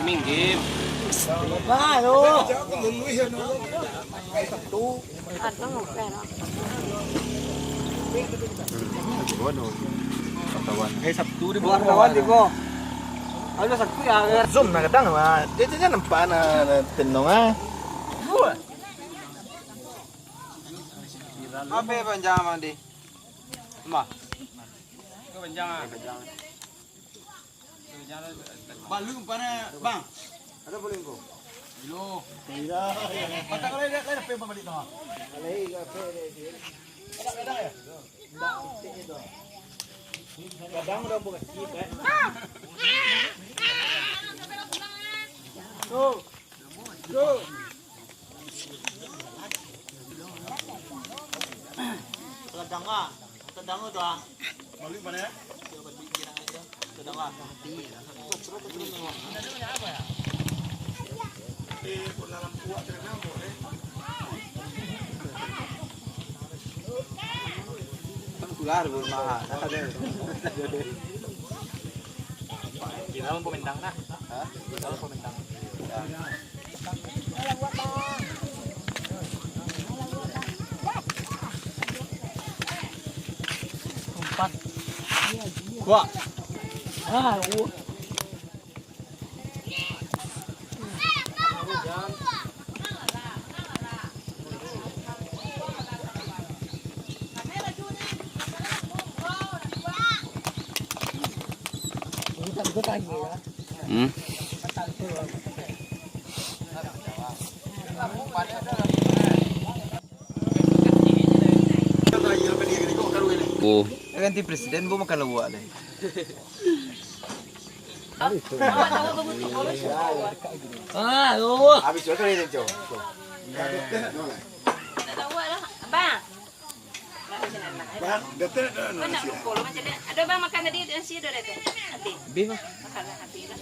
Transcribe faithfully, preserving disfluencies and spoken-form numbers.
Minggir. Eh, Sabtu di bawah kawan di ko. Ayo, Sabtu ya. Zoom nah kadang mah. Dia, dia nampak nah, nah, tenong ah. Apa panjang mandi? Mah. Kau panjang ah. Balu umpana, Bang. Ada boleh ko? Lo. Tidak. Patah kali dia, dia pergi balik tu. Alai ka pe dia. Kadang-kadang ya. Kadang udah buka sikit, eh. Tuh. Tuh. Kalau danga, kalau danga tu ah. Balik mana ya? Kalau balik kira aja. Kalau danga. Keluar rumah. Di dalam pementang nak. Hah? Di dalam pementang. Empat. Wah. Ah, uh. Hmm. Oh. Ganti presiden, bu makan lauk deh. Ah, oh. Habis tu kan dia, Cok. Abang. Bang, dia tak ada nasi. Aduh, bang, makan tadi nasi dah tu. Habis. Habis, bang. Makan lah, habis lah.